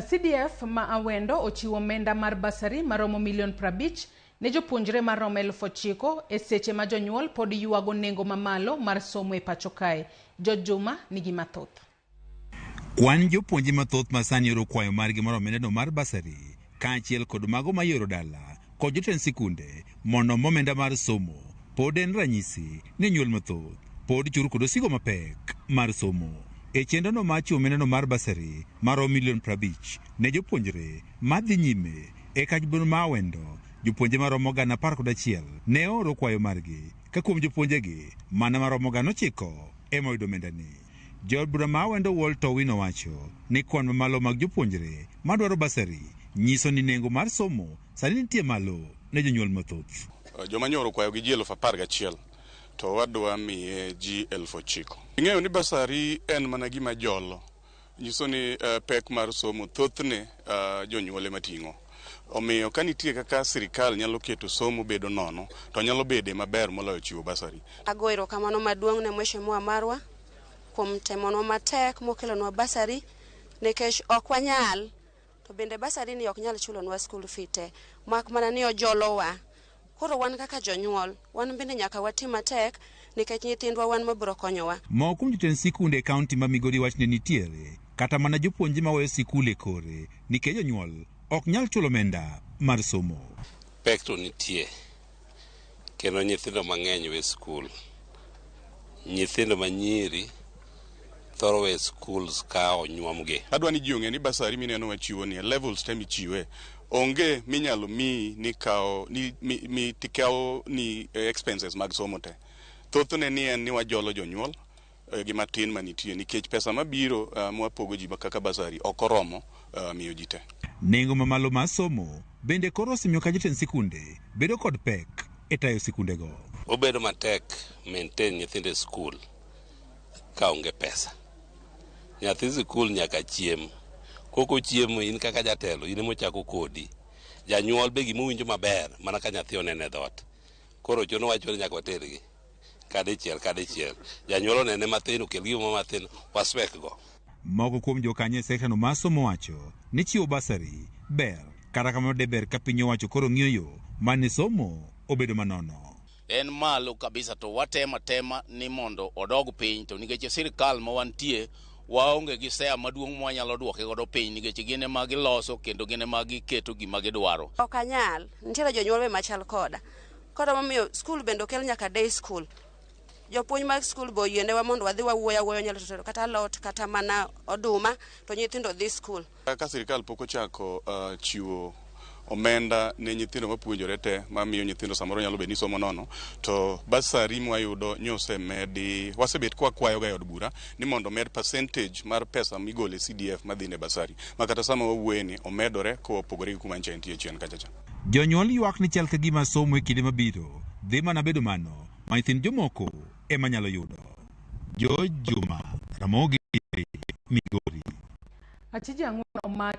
CDF ma Awendo ochiwo omenda mar bursary maromo milion 50 ne jopuonjre maromo 9,000 e seche ma jonyuol pod ywago nengo mamalo mar somo e pacho kae. George Juma nigi mathoth. Kwan jopuonje mathoth ma sani oro kwayo margi mar omendano mar bursary kaachiel kod mago ma ioro dala kod jotend sikunde mondo om omenda mar somo pod en ranyisi ni nyuol mathoth pod chur kod osigo mapek mar somo. E chenrono mar chiwo omendano mar bursary maromo milion 50 ne jopuonjre madhi nyime e kach ma Awendo, jopuonje maromo 11,000 ne ooro kwayo margi ka kuom jopuonjegi mana maromo 900 ema oyudo omendani. Jaod bura ma Awendo Walter Owino owacho ni kwan mamalo mag jopuonjre madwaro bursary nyiso ni nengo mar somo sani nitie malo ne jonyuol mathoth. Joma nyoro kwayo gi ji 11,000 to wadwa miye ji 9,000. Ing'eyo ni bursary en mana gima jolo nyiso ni pek mar somo thothne jonyuol ema ting'o. Omiyo ka nitie kaka sirikal nyalo keto somo bedo nono to nyalo bede maber moloyo chiwo bursary. Ago erokamano maduong' ne mheshimiwa marwa kuom temonwa matek mokelonwa bursary nikech ok wanyal to bende bursary ni ok nyal chulonwa school fee te mak mana ni ojolowa. Koro wan kaka jonyuol wan bende nyaka wati matek nikech nyithindwa wan mabiro konyowa. Moko kuom jotend sikunde e kaunti ma Migori wach ni nitiere kata mana jopuonje maweyo sikul e kore nikech jonyuol ok nyal chulo omenda mar somo. Pek to nitie kendo nyithindo mang'eny we skul. Nyithindo manyiri thoro we schools ka onyuomgi. Adwa ni ji ong'e ni bursary mineno wachiwo ni e levels te michiwe onge minyalo miyi ni kawo ni mi, mi tikawo ni expenses mag somo te. Thothne ni en ni wajolo jonyuol gi matin manitie nikech pesa mabiro mwapogo ji kaka bursary ok oromo miyo ji te. Nengo mamalo mar somo bende koro osemiyo ka jotend sikunde bedo kod pek e tayo sikundego. Obedo matek maintain nyithindo e skul ka onge pesa. Nyathi sikul nyaka chiem. Kok ochiemo in kaka jatelo in emochako kodi. Janyuol be gimowinjo maber mana ka nyathi onene e dhoot. Koro chuno wacho ni nyaka watergi kadichiel kadichiel. Janyuol onene mathin okel gimo mathin waswek go. Moko kuom jokanyo e sektano mar somo wacho ni chiwo bursary ber kata kamano de ber ka piny owacho koro ng'iyo yo mane somo obedo manono. En malo kabisa to watemo atema ni mondo odog piny to nikech sirikal ma wantie waonge gi seya maduong' mwanyalo duoke godo piny nikech gin ema giloso kendo gin ema giketo gima gidwaro. Ok anyal, nitiere jonyuol be machal koda. Koro momiyo skul bende okel nyaka day school. Jopuonj mag skul be oyienewa mondo wadhi wawuoyo awuoya onyalo tedo kata alot kata mana oduma to nyithindo dhi skul. Ka sirikal pok ochako chiwo omenda ne nyithindo mapuonjore te mamiyo nyithindo samoro nyalo bedo ni somo nono to bursary mwayudo nyosemedi wasebet kwakwayo ga e od bura ni mondo omed percentage mar pesa migolo e CDF madhi ne bursary ma kata sama wawuoye ni omedore kopogore gi kuma ncha entie chien kacha cha. Jonyuol ywak ni chal ka gima somo e kinde mabiro dhi mana bedo mano ma nyithind jomoko ema nyalo yudo. George Juma, Ramogi, Migori. Achije 4 omaki.